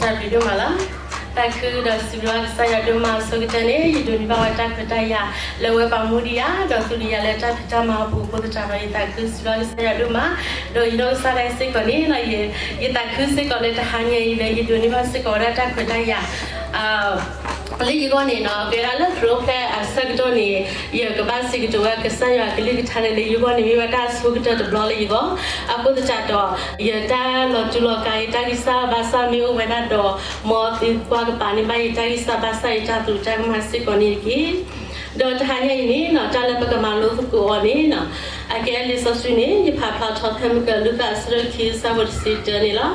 တၢ်ဘျုးဒိၣ်မးလီၤ. သးခုဒီးစံးဘျုးကစၢ်ယွၤဒိၣ်မးအဆိကတၢၢ်န့ၣ် ယဒိးန့ၢ်ဘၣ်ဝဲတၢ်ခွဲးတၢ်ယာ် လၢအဝဲပာ်မူဒံးယၤ ဒီးသူဒံးယၤလၢတၢ်ဖံးတၢ်မၤအပူၤအဃိသတးဒီး ယသးခုစံးဘျုးကစၢ်ယွၤဒိၣ်မး, ဒီးယနီၢ်ကစၢ်ဒၣ်စ့ၢ်ကီးန့ၣ် ယသးခုစ့ၢ်ကီးလၢတဟါညါအံၤလၢယဒိးန့ၢ်ဘၣ်စ့ၢ်ကီးဝဲဒၣ်တၢ်ခွဲးတၢ်ယာ် လၢယဂီၢ်န့ၣ်နီၤ ကဲဒၣ်လၢခရံာ်အိၣ်ဖျဲၣ်အဆၢကတီၢ်န့ၣ် ယကဘၣ်စံးကတိၤဝဲကစၢ်ယွၤအကလုၢ်ကထါန့ၣ် လၢယဂီၢ်န့ၣ်မ့ၢ်ဝဲတၢ်အဆိကတၢၢ်တဘျီလၢယဂီၢ်, အဃိသတးဒီး ယတၢ်လီၤတူာ်လီၤကာ် ယတၢ်ဂံၢ်စၢ်ဘါစၢ်မ့ၢ်အိၣ်ဝဲဒၣ်ဒီး မ်သုကွၢ်ကပၤန့ၢ်ဘၣ်ယတၢ်ဂံၢ်စၢ်ဘါစၢ် ယတၢ်သရူးတၢ်ကမၣ်စ့ၢ်ကီးန့ၣ်တက့ၢ်. ဒီးတဟါညါအံၤန့ၣ်နီၤ တၢ်လၢပကမၤလိသကိးအီၤန့ၣ်နီၤ အကဲလံာ်စီဆှံန့ၣ် ယဖးဖျါထီၣ်ဖဲမုၢ်ကလူၤသးအဆၢဒိၣ်ခံ အဆၢဖိတဆံတၢန့ၣ်လီၤ.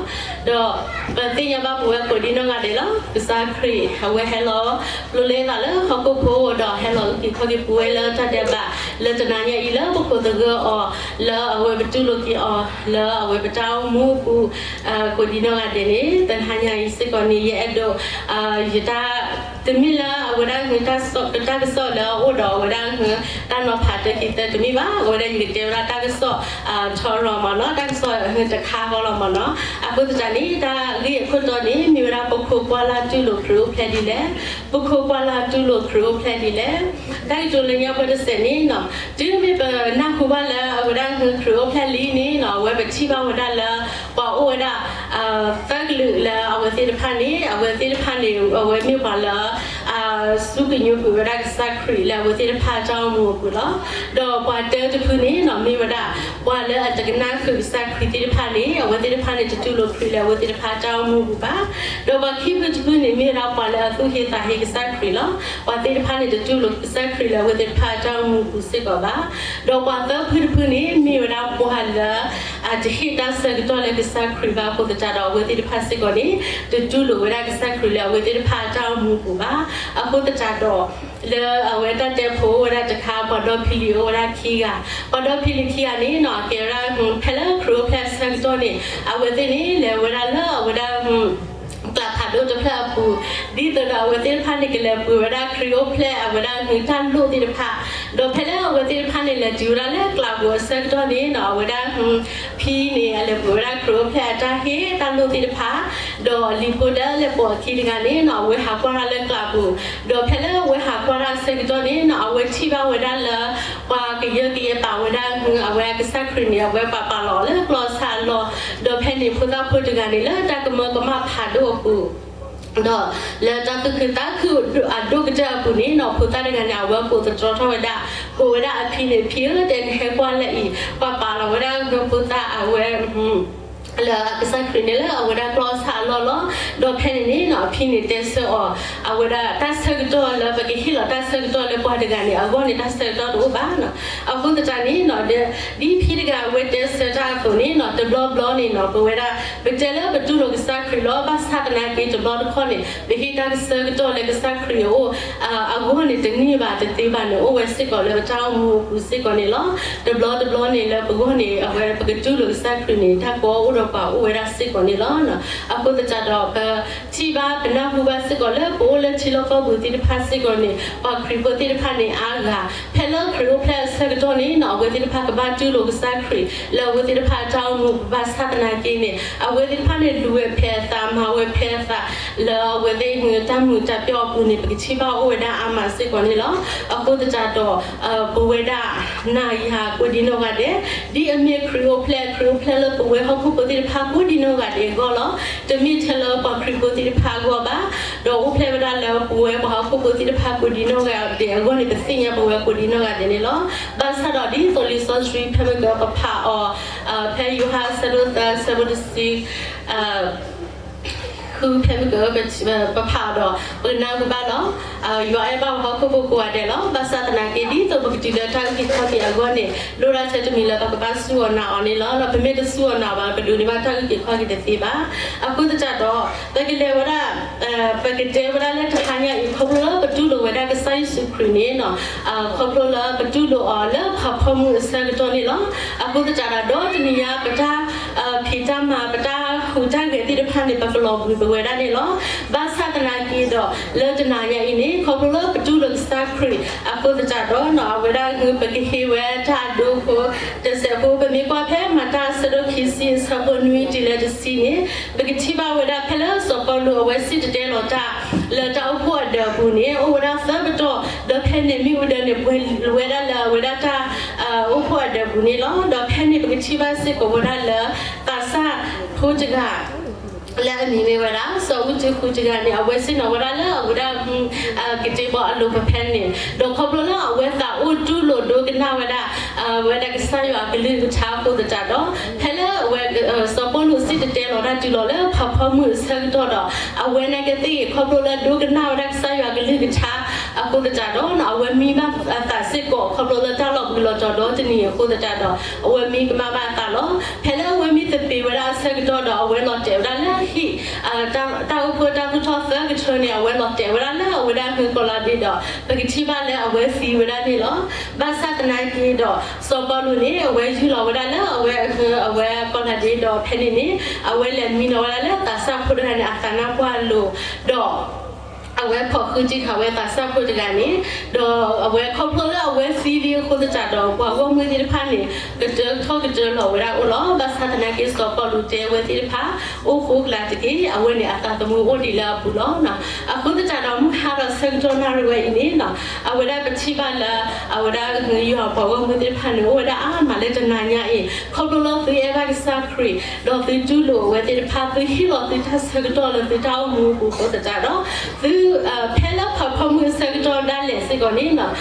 ဒီးပသ့ၣ်ညါဘၣ်ပဝဲကိးဒံနီၢ်ဂၤဒဲးလီၤ. ကစၢ်ခရံာ် အဝဲဟဲလီၤ ပျိလၢသးလၢဟီၣ်ခိၣ်ဖိဒီးဟဲလီၤအုၣ်က့ၤခီၣ်က့ၤပဝဲလၢတၢ်ဒဲးဘး လၢတနၤညါအံၤလၢပခိၣ်သဂၢၢ်အီၤ လၢအဝဲပတူၢ်လိာ်က့ၤအီၤ လၢအဝဲပတၢ်အိၣ်မူအပူၤ ကိးဒံနီၢ်ဂၤဒဲးန့ၣ် တဟါညါအံၤစ့ၢ်ကီးန့ၣ် ယအဲၣ်ဒိး ယတၢ် တမ့ၢ်လၢအဝဲဒၣ်ဟု တၢ်ကစီၣ်လၢအအိၣ်ဒီးအဝဲဒၣ်ဟု တၢ်နီၤဖးတၢ်ခံသၢတမ့ၢ်ဘၣ်. အဝဲဒၣ်ယကတဲဝဲဒၣ်တၢ်ကစီၣ် ထီရီၤမ့ၢ်နီၤ တၢ်ကစီၣ်ဟုတခါဃီလီၤမ့ၢ်နီၤ. အဃိသတးန့ၣ် တၢ်ဂ့ၢ်အခိၣ်တီန့ၣ် မ့ၢ်ဝဲဒၣ် ပခိၣ်ပှၢ်လၢတူၢ်လိာ်ခရံာ်အိၣ်ဖျဲၣ်ဒ်လဲၣ်, ပခိၣ်ပှၢ်လၢတူၢ်လိာ်ခရံာ်အိၣ်ဖျဲၣ်ဒ်လဲၣ်. တၢ်ကတိၤလၢညါပှဲၤတစဲးန့ၣ်နီၤ တုၤမ့ၢ်ပနၢ်ဟူဘၣ်လၢအဝဲဒၣ်ဟုခရံာ်အိၣ်ဖျဲၣ်လံန့ၣ်နီၤ အဝဲပထံၣ်ဘၣ်ဝဲဒၣ်လၢ ပှၤအိၣ်ဝဲဒၣ် သၢကလုာ်လၢအဝဲသ့ၣ်တဖၣ်န့ၣ် အဝဲသ့ၣ်တဖၣ်န့ၣ် အဝဲမ့ၢ်ပှၤလၢ စူၢ်ကညီၤကွံာ်ဝဲဒၣ်ကစၢ်ခရံာ်လၢအဝဲသ့ၣ်တဖၣ်အတၢ်အိၣ်မူအပူၤလီၤ. ဒီးပှၤတၢတဖုန့ၣ်နီၤ မ့ၢ်ဝဲဒၣ် ပှၤလၢအတကနၣ်ဃုာ်ကစၢ်ခရံာ်သ့ၣ်တဖၣ်န့ၣ် အဝဲသ့ၣ်တဖၣ်န့ၣ် တတူၢ်လိာ်ခရံာ်လၢအဝဲသ့ၣ်တဖၣ်အတၢ်အိၣ်မူအပူၤဘၣ်. ဒီးပှၤခံဖုတဖုန့ၣ် မ့ၢ်ဝဲဒၣ်ပှၤလၢအသူၣ်ဟ့သးဟ့ကစၢ်ခရံာ်လီၤ. ပှၤသ့ၣ်တဖၣ်န့ၣ် တတူၢ်လိာ်ကစၢ်ခရံာ်လၢအဝဲသ့ၣ်တဖၣ်အတၢ်အိၣ်မူအပူၤစ့ၢ်ကီးဘၣ်. ဒီးပှၤသၢဖုတဖုန့ၣ် မ့ၢ်ဝဲဒၣ်ပှၤလၢ အတဟ့ၣ်တၢ်ဆၢကတီၢ်လၢကစၢ်ခရံာ်ဘၣ်အဃိသတးဒီး အဝဲသ့ၣ်တဖၣ်စ့ၢ်ကီးန့ၣ် တတူၢ်လိာ်ဝဲဒၣ်ကစၢ်ခရံာ်လၢအဝဲသ့ၣ်တဖၣ်အတၢ်အိၣ်မူအပူၤဘၣ်. အဃိသတးဒီး လၢအဝဲတၢ်တဲဖိအိၣ်ဝဲဒၣ်တခါ ပှၤဒီဖံလံးအိၣ်ဝဲဒၣ်ခံဂၤ, ပှၤဒီဖံလံးခံဂၤန့ၣ်နီၤ ကဲဝဲဒၣ် ဖဲလၢခရံာ်အိၣ်ဖျဲၣ်အဆၢကတီၢ်န့ၣ် အဝဲသ့ၣ်န့ၣ် လဲၤဝဲဒၣ်လၢအဝဲဒၣ် ကျးဖးဒိၣ်တဖျၢၣ်အပူၤ, ဒ်သိးဒီးအဝဲသ့ၣ်တဖၣ်န့ၣ် ကလဲၤပှ့ၤဝဲဒၣ်ခရံာ်အိၣ်ဖျဲၣ်အဝဲဒၣ်ဟုတၢ်လိၣ်သ့ၣ်တဖၣ်, ဒီးဖဲလၢအဝဲသ့ၣ်တဖၣ်န့ၣ် လဲၤတုၤဝဲဒၣ်လၢကျးပူၤအဆၢကတီၢ်န့ၣ်နီၤ အဝဲဒၣ် ဖံန့ၣ် အလဲၤပှ့ၤဝဲဒၣ်ခရံာ်အိၣ်ဖျဲၣ်အတၢ်ဟ့ၣ်တၢ်လိၣ်သ့ၣ်တဖၣ်, ဒီးလံာ်ဖိတၢ်လၢပှဲၤအခံတဂၤန့ၣ်နီၤ အဝဲဟးကွၢ်တၢ်လၢကျးပူၤ, ဒီးဖဲလၢအဝဲဟးကွၢ်တၢ်အဆၢကတီၢ်န့ၣ်နီၤ အဝဲထံၣ်ဘၣ်ဝဲဒၣ်လၢ ပှၤကယၢကယဲၢ်ပာ်ဝဲဒၣ်ဟု အဝဲအကစၢ်ခရံာ်န့ၣ် အဝဲပာ်ပာ်လီၤအီၤလၢကျီၢ်ဆၣ်အလီၢ်, ဒီးဖဲန့ၣ်ဖိသၣ်ဖိတဂၤန့ၣ် လၢတၢ်ကမၢကမၣ်ဖးဒိၣ်အပူၤ ဒီးလၢတၢ်သူၣ်ခုသးခုအဒိၣ်ကတၢၢ်အပူၤန့ၣ်နီၤ ဖိသၣ်တဂၤန့ၣ် အဝဲကိးသတြီထီၣ်ဝဲဒၣ်, ကိးဝဲဒၣ်အဖံန့ၣ် ဖံဧၢ တဲနဟဲကွၢ်လၢအံၤ, ပှၤပာ်လီၤဝဲဒၣ်ဟုဖိသၣ်အဝဲ လၢအကစၢ်ခရံာ်န့ၣ်လၢအဝဲဒၣ်ကျီၢ်ဆၣ်အလီၢ်လီၤ. ဒီးဖဲန့ၣ်န့ၣ်နီၤ အဖံန့ၣ်တဲဆၢအီၤ အဝဲဒၣ်တၢ်ဆၢကတီၢ်လၢပကဟ့ၣ်လီၤတၢ်ဆၢကတီၢ်လၢပှၤတဂၤန့ၣ် အဂီၢ်န့ၣ် တၢ်ဆၢကတီၢ်တအိၣ်ဘၣ်နီၤ. အဃိသတးန့ၣ်နီၤ ဒ်ဖံတဂၤအဝဲတဲဆၢတၢ်အသိးန့ၣ်နီၤ တဘျီဘျီန့ၣ်နီၤ ပဝဲဒၣ် ပတဲလၢပတူၢ်လိာ်ကစၢ်ခရံာ်လီၤ. ဘၣ်ဆၣ်သနာ်က့ တဘျီတခီၣ်န့ၣ် ပဟ့ၣ်တၢ်ဆၢကတီၢ်လၢကစၢ်ခရံာ်အအိၣ် အဂီၢ်န့ၣ် တန့ၢ်ဘၣ်တသ့ဘၣ်န့ၣ် အိၣ်ဝဲစ့ၢ်ကီးလၢပတၢ်အိၣ်မူအပူၤစ့ၢ်ကီးန့ၣ်လီၤ. တဘျီတဘျီန့ၣ် လၢပဂီၢ်န့ၣ် အဝဲပကတူၢ်လိာ်ကစၢ်ခရံာ်န့ၣ် တၢ်ကီအိၣ်ဒီးပှၤအိၣ်ဝဲဒၣ်စ့ၢ်ကီးန့ၣ်လီၤ. အဃိသတးဒီး ပထံၣ်ဘၣ်ပနၢ်ဟူဘၣ်စ့ၢ်ကီးလၢပအိၣ်လၢထံလီၢ်ကီၢ်ပူၤသ့ၣ်တဖၣ်စ့ၢ်ကီးန့ၣ် ပှၤခရံာ်ဖိသ့ၣ်တဖၣ်န့ၣ်အါဂၤ ဖဲလၢခရံာ်အိၣ်ဖျဲၣ်အဆၢကတီၢ်န့ၣ်နီၤ အဝဲသ့ၣ်တဖၣ်ကဘၣ်တူၢ်လိာ်ကစၢ်ခရံာ် လၢအဝဲသ့ၣ်တဖၣ်အတၢ်အိၣ်မူ ဘၣ်ဆၣ်သနာ်က့န့ၣ် အဝဲသ့ၣ်တဖၣ်န့ၣ် လူၤဝဲဖဲအသး မၤဝဲဖဲအသး လၢအဝဲသ့ၣ်ဟုတၢ်မုာ်တၢ်ပျီၣ်အပူၤန့ၣ် ပကထံၣ်ဘၣ်အိၣ်ဝဲဒၣ်အါမးစ့ၢ်ကီးန့ၣ်လီၤ. အဃိသတးဒီး ပဝဲဒၣ် နၤယၤကိးဒံနီၢ်ဂၤဒဲး ဒ်အမ့ၢ်ခရံာ်အိၣ်ဖျဲၣ် ခရံာ်အိၣ်ဖျဲၣ်လၢပဝဲဟီၣ်ခိၣ်ဖိသ့ၣ်တဖၣ်ကိးဒံနီၢ်ဂၤဒဲးအဂီၢ်လီၤ. တမ့ၢ်ထဲလၢပှၤခရံာ်ဖိသ့ၣ်တဖၣ်အဂီၢ်ဘၣ်, ဒီးအိၣ်ဖျဲၣ်ဝဲဒၣ်လၢပဝဲပှၤဟီၣ်ခိၣ်ဖိသ့ၣ်တဖၣ်ကိးဒံနီၢ်ဂၤဒဲးအဂီၢ်န့ၣ် ပသ့ၣ်ညါပဝဲကိးဒံနီၢ်ဂၤဒဲးန့ၣ်လီၤ. ဘၣ်ဆၣ်ဒီးဒ်သိးလံာ်စီဆှံဖဲမုၢ်ကပဖးအီၤ ဖဲယိၤဟၣ်အဆၢဒိၣ်သၢအဆၢဖိတဆံ ဃုဖဲမုၢ်က ပဖးအီၤဒီး ပကနၢ်ဟူဘၣ်လီၤ. ယွၤအဲၣ်ဘၣ်ပှၤဟီၣ်ခိၣ်ဖိကိးဂၤဒဲးလီၤ. ဘၣ်ဆၣ်သနာ်က့ ဒ်သိးပကတုၤလၢတၢ်အုၣ်က့ၤခီၣ်က့ၤအဂီၢ်န့ၣ် လိၣ်ဒၣ်ထဲတမံၤလၢပကဘၣ်စူၢ်အီၤနာ်အီၤန့ၣ်လီၤ. ဒီးပမ့ၢ်တစူၢ်အီၤနာ်အီၤဘၣ် ပဒိးန့ၢ်ဘၣ်တၢ်အုၣ်က့ၤခီၣ်က့ၤတသ့ဘၣ်. အဃိသတးဒီး ပကလဲၤဝဲဒၣ် ပကတဲဝဲဒၣ်လၢတဟါညါအံၤ ခီဖျိလၢပတူၢ်လိာ်ဝဲဒၣ်ကစၢ်ယ့ၣ်ၡူးခရံာ်န့ၣ်နီၤ ခီဖျိလၢပတူၢ်လိာ်အီၤလၢပှၤဖီမုၢ်အဆၢကတီၢ်န့ၣ်လီၤ. အဃိသတးဒီး ဒီတနံၤညါ ပတၢ်ဖံးတၢ်မၤ ပတၢ်ဟူးတၢ်ဂဲၤသ့ၣ်တဖၣ်န့ၣ် ပကလီၤဘှံးပဝဲဒၣ်န့ၣ်လီၤ. ဘၣ်ဆၣ်သနာ်က့ဒီး လၢတနၤညါအံၤန့ၣ် ခီဖျိလၢပတူၢ်လိာ်ကစၢ်ခရံာ် အဃိသတးဒီးနီၤ အဝဲဒၣ်ဟု ပကဟ့ၣ်ဝဲတၢ်အဒိအဃိ တစဲးဖိ ပမ့ၢ်ကွၢ်ဖဲမၤတၢ်အဆၢဒိၣ်ခံဆံ အဆၢဖိနွံတုၤလၢတဆံန့ၣ် ပကထံၣ်ဘၣ်ဝဲဒၣ်ဖဲလၢ စီၤပီလူးအဝဲစံၣ်တဲၤတဲလီၤတၢ် လၢတၢ်အိၣ်ဖှိၣ်အဒၢးအပူၤန့ၣ် အိၣ်ဝဲဒၣ်သၢပတီၢ်, ဒီးဖဲန့ၣ်မ့ၣ်အူဒၢန့ၣ် ပှဲၤဝဲဒၣ်လၢအဝဲဒၣ်တၢ် အိၣ်ဖှိၣ်အဒၢးပူၤန့ၣ်လီၤ. ဒီးဖဲန့ၣ်ပကထံၣ်ဘၣ်စ့ၢ်ကီးဝဲဒၣ်လၢ သးစၢ်ဖိတဂၤ လၢအမံၤမ့ၢ်ဝဲဒၣ် စီၤအူတံဃုတဂၤန့ၣ် အဝဲဆ့ၣ်နီၤဝဲဒၣ်လၢအဝဲဒၣ် ကတ့ဘီအလိၤဖဲန့ၣ်, ဒီးခီဖျိလၢအဝဲသးအိၣ်တူၢ်လိာ်ဒိကနၣ်ဝဲဒၣ် ဝဲဒၣ်ကစၢ်ယွၤအကလုၢ်ကထါအဃိသတးဒီး ဖဲလၢအဝဲ စီၤပီလူးစံၣ်တဲၤတဲလီၤတၢ်တုၤလီၤလၢ ဖးဖီမုၢ်အဆၢကတီၢ်ဒီး အဝဲန့ၣ်ကသ့ၣ်ဂ့ၤ ခီဖျိလၢဒိကနၣ်ဝဲဒၣ်ကစၢ်ယွၤအကလုၢ်ကထါအဃိသတးဒီး အဝဲမံဘၣ်အသးစ့ၢ်ကီး ခီဖျိလၢတၢ်လီၤဘှံးလီၤတီၤဒီတနံၤအဃိသတးဒီး အဝဲမံကမၣ်ဘၣ်အသးလီၤ. ဖဲလၢအဝဲမံသပ့ၤဝဲဒၣ်အဆၢကတီၢ်ဒီး အဝဲလီၤတဲာ်ဝဲဒၣ်လၢဟံၣ် တၢ်အိၣ်ဖှိၣ်တၢ်သူၣ်ထီၣ်သၢကထၢန့ၣ် အဝဲလီၤတဲာ်ဝဲဒၣ်လၢအဝဲဒၣ်ဟံၣ်ကီၤလၤဒ့ဒီး ပကထံၣ်ဘၣ်လၢအဝဲသံဝဲဒၣ်န့ၣ်လီၤ. ဘၣ်ဆၣ်သနာ်က့ဒီး စီၤပီလူးန့ၣ် အဝဲယူၢ်လီၤဝဲဒၣ်လၢအဝဲ အဝဲကီၤလၤဒ့ဒီး ဖဲန့ၣ်န့ၣ် အဝဲလဲၤမံနီၤဝဲဒၣ်လၢသးစၢ်ဖိတဂၤန့ၣ် အသးနါပှၢ်အလိၤ ဒီး အဝဲဖီၣ်ဃုာ်တံၢ်ဃာ်ဝဲသးစၢ်ဖိတဂၤန့ၣ်, ဒီးအဝဲခီဖျိလၢအဝဲသံလံအဃိသတးဒီး ပှၤဂီၢ်မုၢ်သ့ၣ်တဖၣ်န့ၣ် ကတၢၢ်ထီၣ်ကတၢၢ်လီၤဝဲဒၣ်အိၣ်လီၤ. ဘၣ်ဆၣ်သနာ်က့ စီၤပီလူးတဲအဝဲသ့ၣ်တဖၣ် အိၣ်ဃိကလာ်တက့ၢ်, အဝဲန့ၣ်အသးသမူအိၣ်ဒံးလၢအပူၤလီၤ. အဃိသတးဒီး မုၢ်ဟါဒီးဆၢကတီၢ်နၣ်ရံၣ်ဝဲအံၤန့ၣ် အဝဲဒၣ်ပထံၣ်ဘၣ်လၢ အဝဲဒၣ်ယွၤပှၤဂီၢ်မုၢ်သ့ၣ်တဖၣ်န့ၣ် အိၣ်ဝဲဒၣ်အါမးလၢတနၤညါအံၤ ခီဖျိလၢသုအဲၣ်ဘၣ်ကစၢ်ခရံာ် ဒီးသုတူၢ်လိာ်အဝဲသ့ၣ်တဖၣ် သုဟ့ၣ်လီၤသုတၢ်ဆၢကတီၢ်လၢသုတၢ်အိၣ်မူအပူၤအဃိသတးဒီး သု ဖဲလၢဖးဖီမုၢ်အဆၢကတီၢ်ဒၣ်လဲာ်စ့ၢ်ကီးန့ၣ်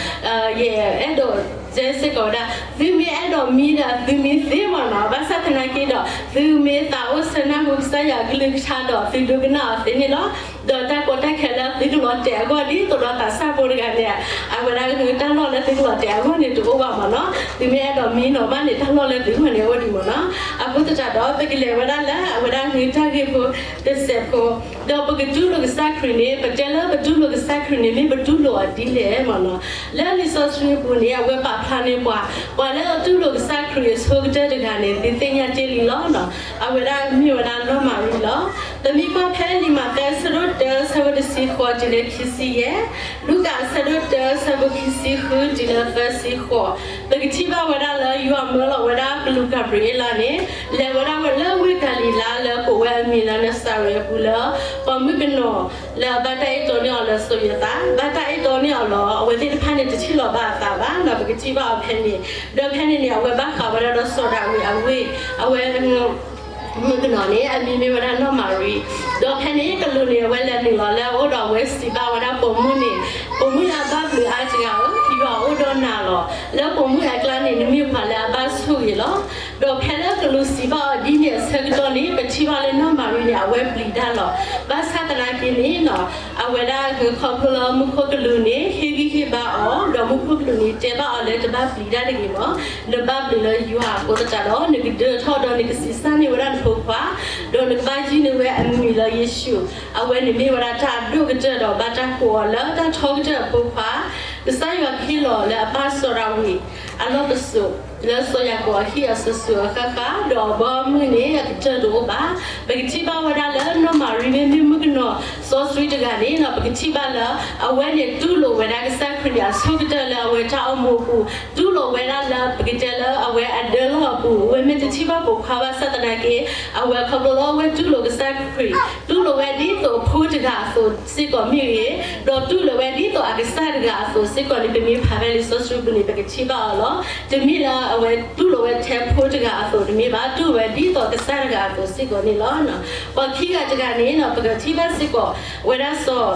ယအဲၣ်ဒိးတဲစ့ၢ်ကီးဝဲဒၣ် သုမ့ၢ်အဲၣ်ဒိးမံဒီး သုမံသ့မ့ၢ်နီၤ, ဘၣ်ဆၣ်သနာ်က့ဒီး သုမ့ၢ်သးအိၣ်ဆၢနၢ်ဟူကစၢ်ယွၤအကလုၢ်ကထါဒီး သုဒိကနၣ်အီၤသ့န့ၣ်လီၤ. ဒီးတၢ်ကီတၢ်ခဲလၢသုကလီၤတဲာ်အဂီၢ် ဒ်သိးဒီးသးစၢ်ဖိတဂၤန့ၣ် အဝဲဒၣ်တၢ်လီၢ်လၢသုကလီၤတဲာ်အဂီၢ်န့ၣ် တအိၣ်ဘၣ်မ့ၢ်နီၤ, သုမ့ၢ်အဲၣ်ဒိးမံနီၤမးန့ၣ် တၢ်လီၢ်လၢသုဂီၢ်န့ၣ်အိၣ်ဒံးမ့ၢ်နီၤ. အဃိသတးဒီး ပကလဲၤဝဲဒၣ်လၢအဝဲဒၣ်တၢ်ဂ့ၢ်ဖိ တစဲးဖိ ဒီးပကတူၢ်လိာ်ကစၢ်ခရံာ်န့ၣ် ပတဲလၢပတူၢ်လိာ်ကစၢ်ခရံာ်န့ၣ် မ့ၢ်ပတူၢ်လိာ်အီၤဒ်လဲၣ်မ့ၢ်နီၤ. လၢလံာ်စီဆှံအပူၤန့ၣ် အဝဲပာ်ဖျါန့ၢ်ပှၤ ပှၤလၢအတူၢ်လိာ်ကစၢ်ခရံာ်အဆိကတၢၢ်တဂၤန့ၣ် သုသ့ၣ်ညါတ့ၢ်လံလီၤ. အဝဲဒၣ်မ့ၢ်ဝဲဒၣ်နီၢ်မၤရံလီၤ. ပမ့ၢ်ကွၢ်ဖဲလံာ်မးသဲအဆၢဒိၣ်တၢ အဆၢဖိတဆံဃိးတုၤလၢခံဆံယဲၢ်, လူၤကၣ်အဆၢဒိၣ်တၢ အဆၢဖိခံဆံဃုတုၤလၢသၢဆံဃိး, ပကထံၣ်ဘၣ်ဝဲဒၣ်လၢယွၤမၢလီၤဝဲဒၣ်ကလူးကၤဘြံၤအ့လးန့ၣ် လဲၤဝဲဒၣ်ဝဲလၢဝ့ၢ်ကၤလံၤလါလၢကိးဝဲအမံၤလၢနစၤရ့းအပူၤလၢ ပှၤမုၣ်ကနီၤလၢအဘၣ်တၢ်အဲၣ်တီန့ၢ်အီၤလၢစီၤယိၤသး ဘၣ်တၢ်အဲၣ်တီန့ၢ်အီၤလီၤ. အဝဲသ့ၣ်တဖၣ်န့ၣ် တထံၣ်လီၤဘၣ်အသးဘၣ်နီၤ, ပကထံၣ်ဘၣ်အီၤဖဲန့ၣ်, ဒီးဖဲန့ၣ်န့ၣ် အဝဲဘၣ်ဃးဝဲဒၣ်ဒီးစီၤဒၤဝံးအဝ့ၢ်, အဝဲ မုၣ်ကနီၤန့ၣ် အမံၤမ့ၢ်ဝဲဒၣ်နီၢ်မၤရံ, ဒီးဖဲန့ၣ်ကလူးန့ၣ် အဝဲလဲၤနုာ်လီၤလၢအအိၣ်ဒီးအဝဲစံးဘၣ်ဝဲဒၣ်ပိာ်မုၣ်န့ၣ်, ပိာ်မုၣ်လၢအဘၣ်ဘျုးအါတဂၤဧၢ, ယွၤအိၣ်ဒီးနၤလီၤ. လၢပိာ်မုၣ်အကျါန့ၣ် နမ့ၢ်ပှၤလၢအဘၣ်ဆိၣ်ဂ့ၤလီၤ. ဒီးဖဲလၢကလူးစံးဘၣ်အီၤဒ်န့ၣ်အဆၢကတီၢ်န့ၣ် ပထံၣ်ဘၣ်လၢနီၢ်မၤရံန့ၣ် အဝဲပျံၤတၢ်လီၤ. ဘၣ်ဆၣ်သနာ်က့န့ၣ် အဝဲဒၣ်ခီဖျိလၢမူခိၣ်ကလူးန့ၣ် ဟ့ၣ်ဂံၢ်ဟ့ၣ်ဘါအီၤ, ဒီးမူခိၣ်ကလူးန့ၣ် တဲဘၣ်အီၤလၢတဘၣ်ပျံၤတၢ်တဂ့ၤမး, နဘၣ်ဘျုးလၢယွၤအဃိသတးဒီး နကဒၢထီၣ်ဒီးနကဆံးစၢ်န့ၢ်ဝဲဒၣ်နဖိခွါ, ဒီးနကဘၣ်ယုၢ်န့ၢ်ဝဲအမံၤလၢယ့ၣ်ၡူး, အဝဲန့ၣ်မ့ၢ်ဝဲဒၣ်တၢ်အဒိၣ်ကတၢၢ်ဒီးဘၣ်တၢ်ကိးအီၤလၢတၢ်ထီကတၢၢ်အဖိခွါ, ကစၢ်ယွၤကဟ့ၣ်လီၤလၢအပၢ်စီၤဒၤဝံး အလီၢ်ပစိာ် လၢစီၤယၤကိာ်အဟံၣ်အစိၤစိၤအဃၣ်ဃၣ်, ဒီးအဘီအမုၢ်န့ၣ် အကတၢၢ်တအိၣ်ဘၣ်. ပကထံၣ်ဘၣ်ဝဲဒၣ်လၢနီၢ်မၤရံမ့ၢ်မုၣ်ကနီၤစီဆှံတဂၤန့ၣ် ပကထံၣ်ဘၣ်လၢ အဝဲန့ၣ်တူၢ်လိာ်ဝဲဒၣ်ကစၢ်ခရံာ်န့ၣ် အဆိကတၢၢ်လၢအဝဲတၢ်အိၣ်မူအပူၤ, တူၢ်လိာ်ဝဲဒၣ်လၢပကတဲလၢအဝဲအဒၢလီၢ်အပူၤ, အဝဲမ့ၢ်တထံၣ်ဘၣ်ပိာ်ခွါဘၣ်ဆၣ်သနာ်က့ အဝဲခီဖျိလၢအဝဲတူၢ်လိာ်ကစၢ်ခရံာ်, တူၢ်လိာ်ဝဲဒ်သိးအဖိတဂၤအသိးစ့ၢ်ကီးမ့ၢ်ဂ့ၤ, ဒီးတူၢ်လိာ်ဝဲဒ်သိးအကစၢ်တဂၤအသိးစ့ၢ်ကီးန့ၣ် ပမ့ၢ်ဖးဖဲလံာ်စီဆှံပူၤန့ၣ် ပကထံၣ်ဘၣ်အီၤလီၤ. တမ့ၢ်လၢအဝဲတူၢ်လိာ်ဝဲထဲဖိတဂၤအသိးတမ့ၢ်ဘၣ်, တူၢ်ဝဲဒ်သိးကစၢ်တဂၤအသိးစ့ၢ်ကီးန့ၣ်လီၤ. ပှၤခံဂၤတဂၤန့ၣ် ပကထံၣ်ဘၣ်စ့ၢ်ကီး ဝဲဒၣ်စီၤ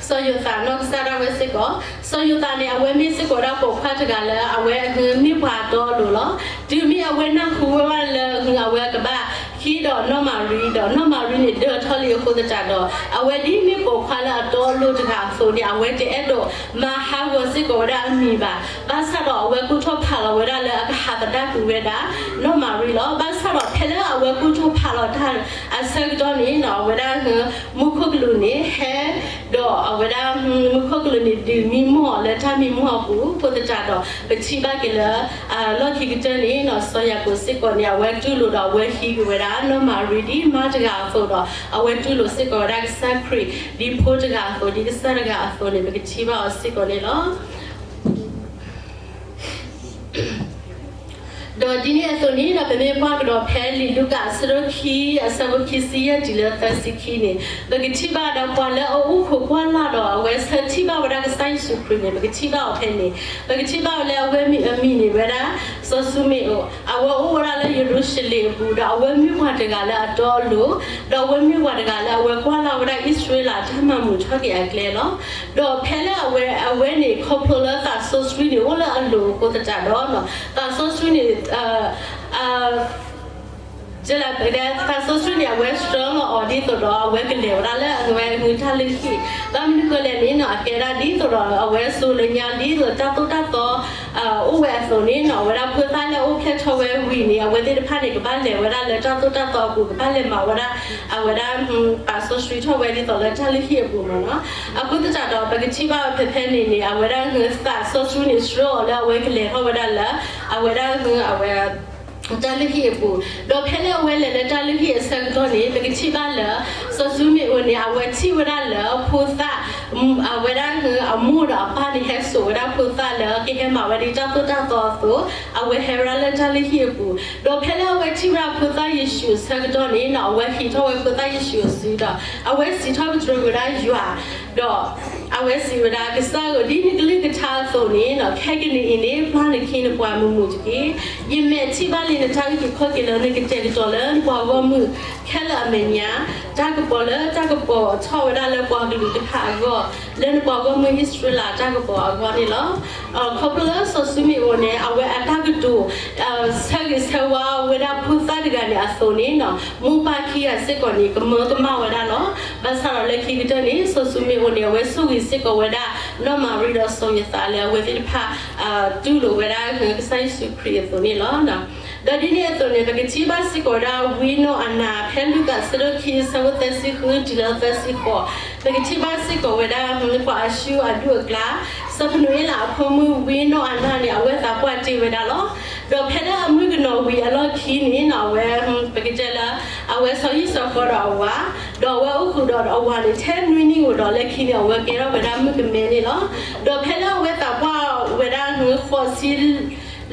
စီၤယိၤသးနီၢ်ကစၢ်ဒၣ်ဝဲစ့ၢ်ကီး, စီၤယိၤသးန့ၣ် အဝဲမ့ၢ်စ့ၢ်ကီးဒၣ်ပိာ်ခွါတဂၤလၢ အဝဲမ့ၢ်ပှၤအတီအလိၤလီၤ. တုၤမ့ၢ်အဝဲနၢ်ဟူဝဲဒၣ်လၢ အဝဲကဘၣ်ဟံးဒီးနီၢ်မၤရံဒီး နီၢ်မၤရံန့ၣ်ဒၢထီၣ်လံအဃိသတးဒီး အဝဲဒ်မ့ၢ်ပိာ်ခွါလၢအတီအလိၤတဂၤအသိးန့ၣ် အဝဲတအဲၣ်ဒိးမၤဟးဂီၤစ့ၢ်ကီးဝဲဒၣ်အမံၤဘၣ်. ဘၣ်ဆၣ်ဒီးအဝဲကူၣ်ထီၣ်ဖးလီၤဝဲဒၣ်လၢအကဟးသဒၣ်ကွံာ်ဝဲဒၣ် နီၢ်မၤရံလီၤ. ဘၣ်ဆၣ်ဒီးဖဲလၢအဝဲကူၣ်ထီၣ်ဖးလီၤတၢ်အဆၢကတီၢ်န့ၣ် အဝဲဒၣ် မူခိၣ်ကလူးန့ၣ် ဟဲ ဒီးအဝဲဒၣ် မူခိၣ်ကလူးန့ၣ် ဒုးမံမီၢ်အီၤလၢတၢ်မံမီၢ်အပူၤအဃိသတးဒီး ပထံၣ်ဘၣ်က့ၤလၢ လီၢ်ခံကတၢၢ်န့ၣ် စီၤယၤကိာ်စ့ၢ်ကီးန့ၣ် အဝဲတူၢ်လိာ်ဒီးအဝဲဟံးက့ၤဝဲဒၣ် နီၢ်မၤရံဒ်မါတဂၤအသိးဒီး အဝဲတူၢ်လိာ်စ့ၢ်ကီးဝဲဒၣ်ကစၢ်ခရံာ် ဒ်ဖိတဂၤအသိး ဒ်ကစၢ်တဂၤအသိးန့ၣ် ပကထံၣ်ဘၣ်အီၤစ့ၢ်ကီးန့ၣ်လီၤ. ဒီးဒ်န့ၣ်အသိးန့ၣ်ဒီး ပမ့ၢ်ကွၢ်ကဒီးဖဲလံာ်လူၤကၣ်အဆၢဒိၣ်ခံ အဆၢဖိခံဆံယဲၢ်တုၤလၢသၢဆံခံန့ၣ် ပကထံၣ်ဘၣ်ဒီးပှၤလၢအအိၣ်ခိးကွၢ်လၢ်ဒီး အဝဲဆၢထံၣ်ဘၣ်ဝဲဒၣ်ကစၢ်ယ့ၣ်ၡူးခရံာ်န့ၣ် ပကထံၣ်ဘၣ်အီၤဖဲန့ၣ် ပကထံၣ်ဘၣ်ဝဲလၢအဝဲမံၤအမံၤန့ၣ်ဝဲဒၣ် စီၤၡူမ့ၣ်အိၣ် အဝဲအိၣ်ဝဲဒၣ်လၢယရူၤၡလ့ၣ်အပူၤ ဒီးအဝဲမ့ၢ်ပှၤတဂၤလၢအတီအလိၤ ဒီးအဝဲမ့ၢ်ပှၤတဂၤလၢအဝဲကွၢ်လၢ်ဝဲဒၣ်အံၣ်စရ့လးတၢ်မၤမုာ်ထီၣ်က့ၤအကျဲလီၤ. ဒီးဖဲလၢအဝဲ အဝဲန့ၣ် ခီဖျိလၢသးစီဆှံန့ၣ် အိၣ်လၢအလိၤအဃိသတးဒီး သးစီဆှံန့ၣ် သးစီဆှံန့ၣ် အဝဲဆှၢလီၤအီၤဒ်သိးဒီး အဝဲကလဲၤဝဲဒၣ်လၢအဝဲအဂုၢ်တၢ်လုၢ်ဟံၣ် ဘၣ်မနုၤဃိလဲၣ်န့ၣ်နီၤ အကဲဒၣ်ဒ်သိးဒီး အဝဲစိၤလၢညါဒ်သိးတၢ်သိၣ်တၢ်သီ အိၣ်ဝဲအသိးန့ၣ်နီၤ အဝဲဒၣ်ဖိသၣ်လၢအအိၣ်ဖျဲၣ်ထီၣ်ဝဲဝံၤန့ၣ် အဝဲသ့ၣ်တဖၣ်န့ၣ် ကဘၣ်လဲၤဝဲဒၣ်လၢတၢ်သိၣ်တၢ်သီအပူၤ ကဘၣ်လဲၤမၤဝဲဒၣ် အဝဲဒၣ် ပာ်စီဆှံထီၣ်ဝဲဒ်သိးလၢတၢ်လုၢ်ဟံၣ်အပူၤမ့ၢ်နီၤ. အဃိသတးဒီး ပကထံၣ်ဘၣ်ဝဲဖဲဖဲန့ၣ်န့ၣ် အဝဲဒၣ်ဟုသးစီဆှံန့ၣ် ဆှၢအီၤလၢအဝဲကလဲၤထီၣ်ဝဲဒၣ်လၢ အဝဲဒၣ်ဟုအဝဲ တၢ်လုၢ်ဟံၣ်အပူၤ, ဒီးဖဲလၢအဝဲလဲၤလၢတၢ်လုၢ်ဟံၣ်အဆၢကတီၢ်န့ၣ် ပကထံၣ်ဘၣ်လၢ စီၤၡူမ့ၣ်အိၣ်န့ၣ် အဝဲထံၣ်ဝဲဒၣ်လၢဖိသၣ် အဝဲဒၣ်ဟုအမိၢ်ဒီးအပၢ်န့ၣ် ဟဲစိာ်ဝဲဒၣ်ဖိသၣ်လၢကဟဲမၤဝဲဒ်တၢ်သိၣ်တၢ်သီအသိး အဝဲဟဲဝဲဒၣ်လၢတၢ်လုၢ်ဟံၣ်အပူၤ, ဒီးဖဲလၢအဝဲထံၣ်ဝဲဒၣ်ဖိသၣ်ယ့ၣ်ၡူးအဆၢကတီၢ်န့ၣ်နီၤ အဝဲဟံးထီၣ်ဝဲဖိသၣ်ယ့ၣ်ၡူးအစုဒီး အဝဲစံးထီၣ်ပတြၢၤဝဲဒၣ်ယွၤ ဒီး အဝဲစံးဝဲဒၣ် ကစၢ်ဧၢ ဒ်နကလုၢ်ကထါအသိးန့ၣ်နီၤ ခဲကနံၣ်အံၤန့ၣ် ပျၢ်နခ့နပှၤမုာ်မုာ်တက့ၢ်. ယမဲာ်ထံၣ်ဘၣ်လံနတၢ်အုၣ်က့ၤခီၣ်က့ၤလၢနကတဲာ်ကတီၤလၢနပှၤဂီၢ်မုၢ်ခဲလၢာ်အမဲာ်ညါ, တၢ်ကပီၤလၢတၢ်ကပီၤထီၣ်ဝဲဒၣ်လၢပှၤကလုာ်တဖၣ်အဂီၢ်, လၢနပှၤဂီၢ်မုၢ်အံၣ်စရ့လးတၢ်ကပီၤအဂီၢ်န့ၣ်လီၤ. ခီဖျိလၢစီၤၡူမ့ၣ်အိၣ်န့ၣ် အဝဲအတၢ်ကတိၤ ဆၢဂ့ၤဆၢဝါဝဲဒၣ်ဖိသၣ်တဂၤန့ၣ်အသိးန့ၣ်နီၤ မိၢ်ပၢ်ခံဂၤစ့ၢ်ကီးန့ၣ် ကမၢကမၣ်ဝဲဒၣ်လီၤ. ဘၣ်ဆၣ်ဒီးလၢခံကတၢၢ်န့ၣ် စီၤၡူမ့ၣ်အိၣ်န့ၣ် အဝဲဆိၣ်ဂ့ၤစ့ၢ်ကီးဝဲဒၣ် နီၢ်မၤရံဒီးစီၤယိၤသးလၢအဝဲသ့ၣ်တဖၣ် တူၢ်လိာ်ဝဲဒၣ်ကစၢ်ယ့ၣ်ၡူးခရံာ်အသိးန့ၣ်လီၤ. ဒီးဒ်န့ၣ်အသိးန့ၣ် ပကထံၣ်ဘၣ်စ့ၢ်ကီးဝဲဒၣ်ဝံနီၢ်အနါ ဖဲလူၤကၣ်အဆၢဒိၣ်ခံ အဆၢဖိသၢဆံဃုတုၤလၢသၢဆံဃိး, ပကထံၣ်ဘၣ်စ့ၢ်ကီးဝဲဒၣ် ပှၤအၤၡူၣ်အဒူၣ်အကျါ စီၤပနူၤအ့လးအဖိမုၣ်ဝံနီၢ်အနါန့ၣ် အဝဲသးပှၢ်တ့ၢ်ဝဲဒၣ်လီၤ. ဒီးဖဲလၢအမုၣ်ကနီၤဝံၤအလီၢ်ခံန့ၣ်နီၤ အဝဲ ပကတဲလၢ အဝဲဆီဟံၣ်ဆီဃီဒီးအဝၤ, ဒီးအဝဲအိၣ်ဃုာ်ဒီးအဝၤန့ၣ် ထဲနွံနံၣ်ဧိၤဒီး လၢခံန့ၣ် အဝဲကဲထီၣ်ဝဲဒၣ်မုၣ်ကမဲန့ၣ်လီၤ. ဒီးဖဲလၢအဝဲသးပှၢ်ဝဲဒၣ်ဃိးဆံ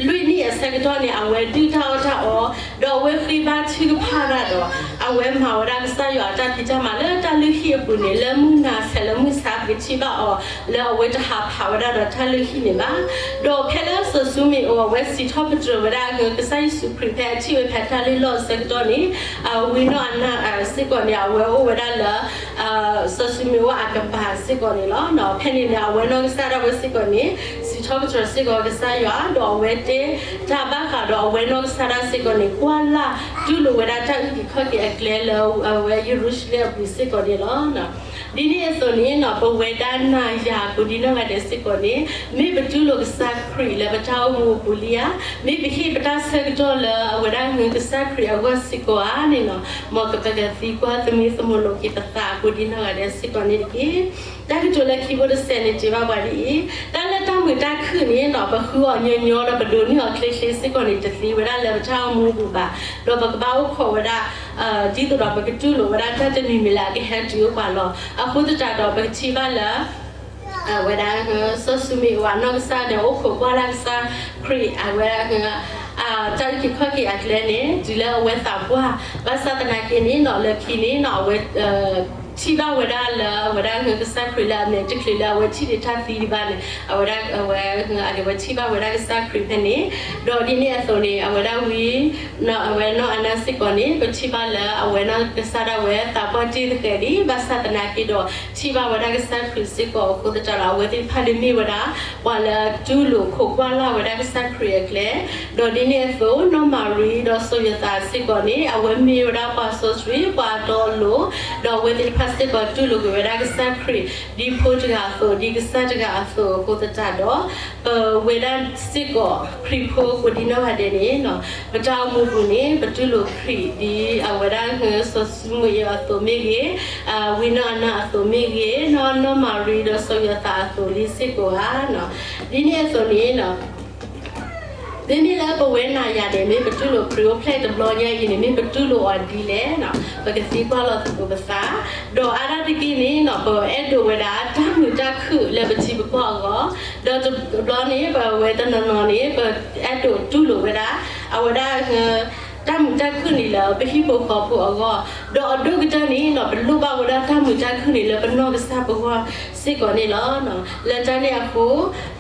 လွံၢ်နံၣ်အဆၢကတီၢ်န့ၣ် အဝဲဒုၣ်တၢ်အီၣ်တၢ်အီ, ဒီးအဝဲဃ့ဘါထုကဖၣ်တၢ်ဒီး အဝဲမၤဝဲဒၣ်ကစၢ်ယွၤအတၢ်ဖံးတၢ်မၤလၢတၢ်လုၢ်ဟံၣ်အပူၤန့ၣ် လၢမုၢ်နၤဆဲးလၢမုၢ်ဆါ ပကထံၣ်ဘၣ်အီၤ လၢအဝဲတဟးဖးဝဲဒၣ်ဒီးတၢ်လုၢ်ဟံၣ်န့ၣ်ဘၣ်. ဒီးဖဲလၢစီၤၡူမ့ၣ်အိၣ် အဝဲစံးထီၣ်ပတြၢၤဝဲဒၣ် ကစၢ်ယ့ၣ်ၡူးခရံာ် ဖဲအထံၣ်ဝဲဖဲတၢ်လုၢ်လီၢ်အဆၢကတီၢ်န့ၣ် ဝံနီၢ်အနါစ့ၢ်ကီးန့ၣ် အဝဲအိၣ်ဝဲဒၣ်လၢ စီၤၡူမ့ၣ်အိၣ်အကပၤစ့ၢ်ကီးန့ၣ်လီၤ. ဖဲန့ၣ်န့ၣ် အဝဲနီၢ်ကစၢ်ဒၣ်ဝဲစ့ၢ်ကီးန့ၣ် စံးထီၣ်ပတြၢၤစ့ၢ်ကီးကစၢ်ယွၤ ဒီးအဝဲတဲတၢ်ဘၣ်ဃးဒီးအဝဲနီၢ်ကစၢ်ဒၣ်စ့ၢ်ကီးန့ၣ် ကွၢ်လၢ်တူၢ်လိာ်ဝဲဒၣ်တၢ်အုၣ်က့ၤခီၣ်က့ၤအကျဲလၢအဝဲယရူၤၡလ့ၣ်အပူၤစ့ၢ်ကီးန့ၣ်လီၤ. ဒ်န့ၣ်အသိးန့ၣ် ပဝဲဒၣ်နၤယၤကိးဒံနီၢ်ဂၤဒဲးစ့ၢ်ကီးန့ၣ် မ့ၢ်ပတူၢ်လိာ်ကစၢ်ခရံာ်လၢပတၢ်အိၣ်မူအပူၤလံဧါ, မ့ၢ်ပဟ့ၣ်ပတၢ်ဆၢကတီၢ်လၢအဝဲဒၣ်ဟုကစၢ်ခရံာ်အဂီၢ်စ့ၢ်ကီးဧါန့ၣ်လီၤ. မ်ကပကသံကွၢ်သမံသမိးလိာ်က့ၤပသးကိးဒံနီၢ်ဂၤဒဲးစ့ၢ်ကီးန့ၣ်တက့ၢ်. တၢ်ကတိၤလၢခံဘိတစဲးန့ၣ် စံးဘၣ်ပှၤဒ်အံၤ, တၢ်လၢတၢ်မုာ်တၢ်ခုၣ်န့ၣ်ဒီး ပဃုအီၤညီညီဒီး ပဒိးန့ၢ်အီၤချ့ချ့စ့ၢ်ကီးန့ၣ် တသ့ဝဲဒၣ်လၢပတၢ်အိၣ်မူအပူၤဘၣ်. ဒီးပကဘၣ်အိၣ်ခိးဝဲဒၣ် ဒ်သိးဒီးပကတူၢ်လိာ်ဝဲဒၣ်တၢ်တမံၤမံၤလၢအကဟဲတုၤအိၣ်ပှၤလီၤ. အဃိသတးဒီး ပကထံၣ်ဘၣ်လၢ အဝဲဒၣ် စီၤၡူမ့ၣ်အိၣ်အနီၢ်ကစၢ်န့ၣ် အိၣ်ခိးကွၢ်လၢ်ကစၢ်ခရံာ် အဝဲ တၢ်အုၣ်က့ၤခီၣ်က့ၤအကျဲန့ၣ် တုၤလၢအဝဲသးပှၢ်, ဘၣ်ဆၣ်သနာ်က့န့ၣ်နီၤ လၢခံန့ၣ်နီၤ အဝဲ ထံၣ်ဘၣ်ဝဲဒၣ်လၢအဝဲဒၣ်ဟုကစၢ်ခရံာ်လၢအမဲာ်တချုးလၢအဝဲထံၣ်ဒံးတၢ်သံဒံးဘၣ်န့ၣ် အဝဲဒၣ် အဝဲ အဝဲထံၣ်ဘၣ်ဝဲဒၣ်ကစၢ်ခရံာ်ဖဲန့ၣ်, ဒီးဒ်န့ၣ်အသိးန့ၣ် အဝဲဒၣ်ဝံ အဝဲနီၢ်အနါစ့ၢ်ကီးန့ၣ် ပထံၣ်ဘၣ်လၢအဝဲနီၢ်ကစၢ်ဒၣ်ဝဲသးပှၢ်တ့ၢ်သဃဲးဒံး ဘၣ်ဆၣ်သနာ်က့ဒီး ထံၣ်ဘၣ်ဝဲဒၣ်ကစၢ်ခရံာ်စ့ၢ်ကီးအဃိသတးဒီး အဝဲသ့ၣ်တဖၣ်န့ၣ်မ့ၢ်ဝဲဒၣ် ပှၤလၢတူၢ်လိာ်ခိးကွၢ်လၢ်ဝဲဒၣ်ကစၢ်ခရံာ်အကျဲ, ဒီးဒ်န့ၣ်အသိး နီၢ်မၤရံဒီးစီၤယိၤသးစ့ၢ်ကီးန့ၣ် အဝဲမ့ၢ်ဝဲဒၣ်ပှၤစီဆှံ ပှၤတီလိၤ, ဒီးအဝဲသ့ၣ်တဖၣ်စ့ၢ်ကီးတူၢ်လိာ်က့ၤဝဲဒၣ်ကစၢ်ခရံာ် ဒ်ဖိတဂၤအသိး ဒ်ကစၢ်တဂၤအသိးအဃိသတးဒီး ပဝဲဒၣ်စ့ၢ်ကီး ခရံာ်ဖိကိးဒံနီၢ်ဂၤဒဲးန့ၣ် ပတၢ်အိၣ်မူပူၤန့ၣ် ပတူၢ်လိာ်ခရံာ်ဒ်အဝဲဒၣ်ဟုစီၤၡူမူၤအ့လးအသိးမ့ၢ်ဂ့ၤ, ဝံနီၢ်အနါအသိးမ့ၢ်ဂ့ၤ, နီၢ်နီၢ်မၤရံဒီးစီၤယိၤသးအသိးလံစ့ၢ်ကီးဧါ. ဒ်န့ၣ်အသိးန့ၣ် မ့မ့ၢ်လၢပဝဲနၤယၤန့ၣ် မ့ၢ်ပတူၢ်လိာ်ခရံာ်အိၣ်ဖျဲၣ်တဘျီညါအံၤန့ၣ် မ့ၢ်ပတူၢ်လိာ်အီၤဒ်လဲၣ်, ပကသံကွၢ်လီၤသကိးပသး, ဒီးအါဒၣ်တက့ၢ်န့ၣ် ပအဲၣ်ဒိးဝဲဒၣ်တၢ်မုာ်တၢ်ခုၣ်လၢပထံပကီၢ်အဂီၢ်, ဒီးတဘျီန့ၣ် ပဝဲတနီၤနီၤန့ၣ် ပအဲၣ်ဒိးတူၢ်လိာ်ဝဲဒၣ် အဝဲဒၣ် တၢ်မုာ်တၢ်ခုၣ်န့ၣ်လၢပဟံၣ်ဖိဃီဖိအဂီၢ်, ဒီးအဒိၣ်ကတၢၢ်န့ၣ်ဒီး ပလိၣ်ဘၣ်ဝဲဒၣ်တၢ်မုာ်တၢ်ခုၣ်န့ၣ်လၢပနီၢ်ကစၢ်ပဂီၢ်စ့ၢ်ကီးန့ၣ်လီၤ. လၢတၢ်န့ၣ်အဃိ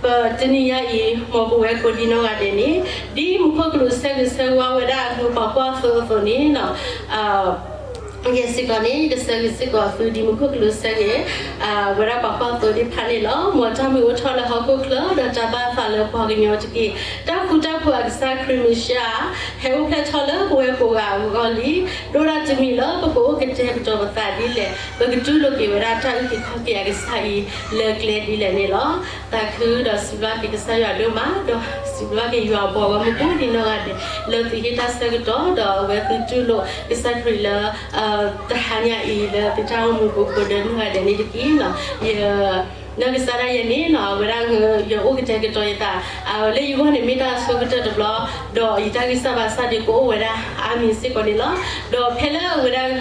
ပတနံၤညါအံၤ မ်ပဝဲကိးဒံနီၢ်ဂၤဒဲးန့ၣ် ဒ်မူခိၣ်ကလူးဆၢဂ့ၤဆၢဝါဝဲဒၣ်အဂ့ၢ်ပှၤကွၢ်သိအသိးန့ၣ် ယဲစ့ၢ်ကီးန့ၣ် ကဆၢဂ့ၤစ့ၢ်ကီးသုဒ်မူခိၣ်ကလူးဆၢဂ့ၤ ဝဲဒၣ်ပှၤကွၢ်သိသ့ၣ်တဖၣ်န့ၣ်လီၤ. မ်တၢ်မုာ်အိၣ်ထီၣ်လၢဟီၣ်ခိၣ်ချၢ ဒီးတၢ်ဘၣ်သးလၢပှၤကညီတက့ၢ်. တၢ်ဃူတၢ်ဖိးအကစၢ်ခရံာ်မ့ၢ်ရှါ ဟဲအိၣ်ဖျဲၣ်ထီၣ်လၢပဝဲကိးဂၤအဂီၢ်လံ. ဒိၣ်ဒၣ်တမံၤလၢပကအိၣ်ကတဲာ်ကတီၤပသးဒ်လဲၣ်, ပကတူၢ်လိာ်က့ၤဝဲဒၣ်တၢ်အုၣ်က့ၤခီၣ်က့ၤအကစၢ်အံၤ လၢကျဲဒ်လဲၣ်န့ၣ်လီၤ. သးခုဒီးစံးဘျုးက့ၤကစၢ်ယွၤဒိၣ်မး, ဒီးစံးဘျုးက့ၤယွၤအပှၤဂီၢ်မုၢ်ကိးဒံနီၢ်ဂၤဒဲး လၢသုဟ့ၣ်တၢ်ဆၢကတီၢ် ဒီးအဝဲသုတူၢ်လိာ်ကစၢ်ခရံာ်လၢ တဟါညါအံၤလၢသုတၢ်အိၣ်မူပူၤကိးဒံနီၢ်ဂၤဒဲးန့ၣ်တက့ၢ်. ယ နီၢ်ကစၢ်ဒၣ်ယဲန့ၣ် အဝဲဒၣ် ယအိၣ်ကတဲာ်ကတီၤယသး လၢယဂီၢ်န့ၣ်မ့ၢ်တၢ်အဆိကတၢၢ်တဘျီ, ဒီးယတၢ်ဂံၢ်စၢ်ဘါစၢ်ဒ်ကအိၣ်ဝဲဒၣ်အါမံၤစ့ၢ်ကီးန့ၣ်လီၤ. ဒီးဖဲလၢအဝဲဒၣ်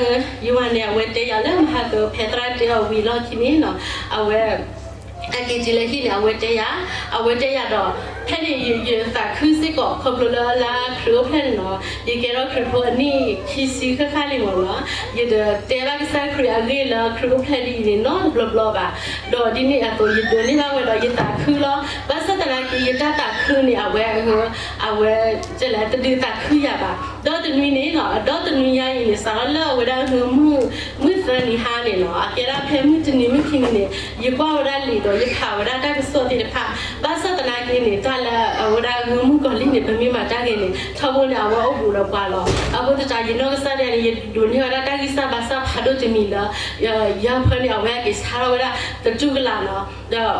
ယဝၤန့ၣ် အဝဲတဲယၤလၢမဟါကဖဲသရၣ်တဲအီၤဝံၤလီၢ်ခံန့ၣ် အဝဲ အက့ၤတုၤလၢဟံၣ်န့ၣ် အဝဲတဲယၤ, အဝဲတဲယၤဒီး ဖဲန့ၣ် ယသးခုစ့ၢ်ကီး ခီဖျိလၢလၢခရံာ်အိၣ်ဖျဲၣ်န့ၣ်နီၤ, ယကဲထီၣ်ခရံာ်ဖိအနံၣ်ခံဆံဃၣ်ဃၣ်လံမ့ၢ်နီၤ, ယတတဲဘၣ်ကစၢ်ခရံာ်အဂ့ၢ်လၢခရံာ်အိၣ်ဖျဲၣ်ဒ်အံၤန့ၣ် နီတဘျီဘျီဘၣ်. ဒီးဒ်န့ၣ်အသိး ယဒိးန့ၢ်ဘၣ်ဝဲဒီးယသးခုလီၤ. ဘၣ်ဆၣ်သနာ်က့ ယတၢ်သးခုန့ၣ် အဝဲ အဝဲ တလဲၤတဒုးသးခုယၤဘၣ်. ဒီတနွံန့ၣ်နီၤ, ဒီတနွံညါအံၤန့ၣ် စးထီၣ်လၢအဝဲဒၣ်မုၢ် မုၢ်သၢနံၤဟါန့ၣ်နီၤ, အကဲဒၣ်ဖဲမုၢ်တနံၤမုၢ်ခံနံၤန့ၣ် ယကွၢ်ဝဲဒၣ်လံာ်ဒီး ယဖးဝဲဒၣ်တၢ်ကစီၣ်သ့ၣ်တဖၣ်. ဘၣ်ဆၣ်သနာ်က့န့ၣ် တၢ်လၢအဝဲဒၣ်မုၢ်ကီၤလံၢ်န့ၣ် ပမ့ၢ်မၤတၢ်ဂ့ၤန့ၣ် ထီဘိန့ၣ် အဝဲအိၣ်ဘူးဒီးပှၤလီၤ. အဃိသတး ယနီၢ်ကစၢ်ဒၣ်န့ၣ် ယဒိးန့ၢ်ဝဲဒၣ်တၢ်ဂံၢ်စၢ်ဘါစၢ်ဖးဒိၣ်တမံၤလၢ ယၤဖၢန့ၣ် အဝဲက့ၤဆါထီၣ်ဝဲဒၣ်သတူၢ်ကလာ်နီၤ, ဒီး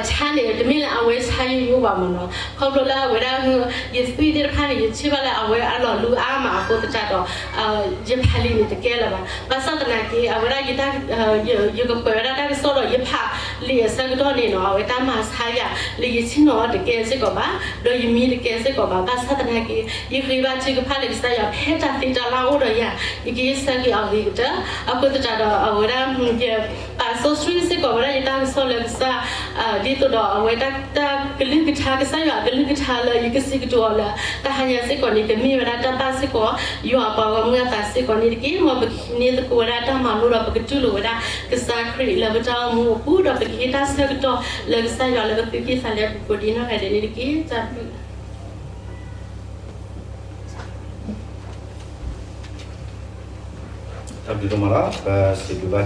ဆါန့ၣ် တမ့ၢ်လၢအဝဲဆါယိယိဘၣ်မ့ၢ်နီၤ, ခီဖျိလၢအဝဲဒၣ် ယသွံၣ်သ့ၣ်တဖၣ်န့ၣ် ယထံၣ်ဘၣ်လၢအဝဲအလီၤလူအါမးအဃိသတးဒီး ယဖးလံာ်န့ၣ်တကဲလၢၤဘၣ်. ဘၣ်ဆၣ်သနာ်က့ အဝဲဒၣ် ယကကွဲးဝဲဒၣ်တၢ်ကစီၣ်ဒီး ယဖးလံာ်အဆၢကတီၢ်န့ၣ်နီၤ, အဝဲတၢ်မၤဆါယၤလၢယဆ့ၣ်နီၤအီၤတကဲစ့ၢ်ကီးဘၣ်, ဒီးယမံတကဲစ့ၢ်ကီးဘၣ်. ဘၣ်ဆၣ်သနာ်က့ ယဃ့ဘါထုကဖၣ်လၢကစၢ်ယွၤ ဖဲတၢ်သ့တၢ်လၢအိၣ်ဒီးယၤ ယကဟ့ၣ်ဆၢက့ၤအီၤဂ့ၤကတၢၢ်. အဃိသတးဒီး အဝဲဒၣ် ယပာ်စီဆှံစ့ၢ်ကီးဝဲဒၣ်ယတၢ်ကစီၣ်လၢကစၢ် ဒ်သိးဒီးအဝဲတၢ်ကလုၢ်ကထါ ကစၢ်ယွၤအကလုၢ်ကထါလၢယကစံးကတိၤအီၤလၢ တဟါညါစ့ၢ်ကီးန့ၣ် ကမ့ၢ်ဝဲဒၣ်တၢ်ဘၣ်စ့ၢ်ကီး ယွၤအပှၤဂီၢ်မုၢ်အသးစ့ၢ်ကီးန့ၣ်တက့ၢ်. မ်ပကဟံးန့ၢ်သကိးဝဲဒၣ်တၢ်မၤလိဒီး ပကတူၢ်လိာ်ဝဲဒၣ်ကစၢ်ခရံာ်လၢပတၢ်အိၣ်မူအပူၤ ဒီးပကဟ့ၣ်တၢ်ဆၢကတီၢ်လၢကစၢ်ယွၤလၢပသူၣ်ကံၢ်သးလဲပူၤကိးဒံနီၢ်ဂၤဒဲးန့ၣ်တက့ၢ်. တၢ်ဘျုး တၢ်ဘျုးဒိၣ်မးလီၤ. ပစံးဘျုးဘၣ်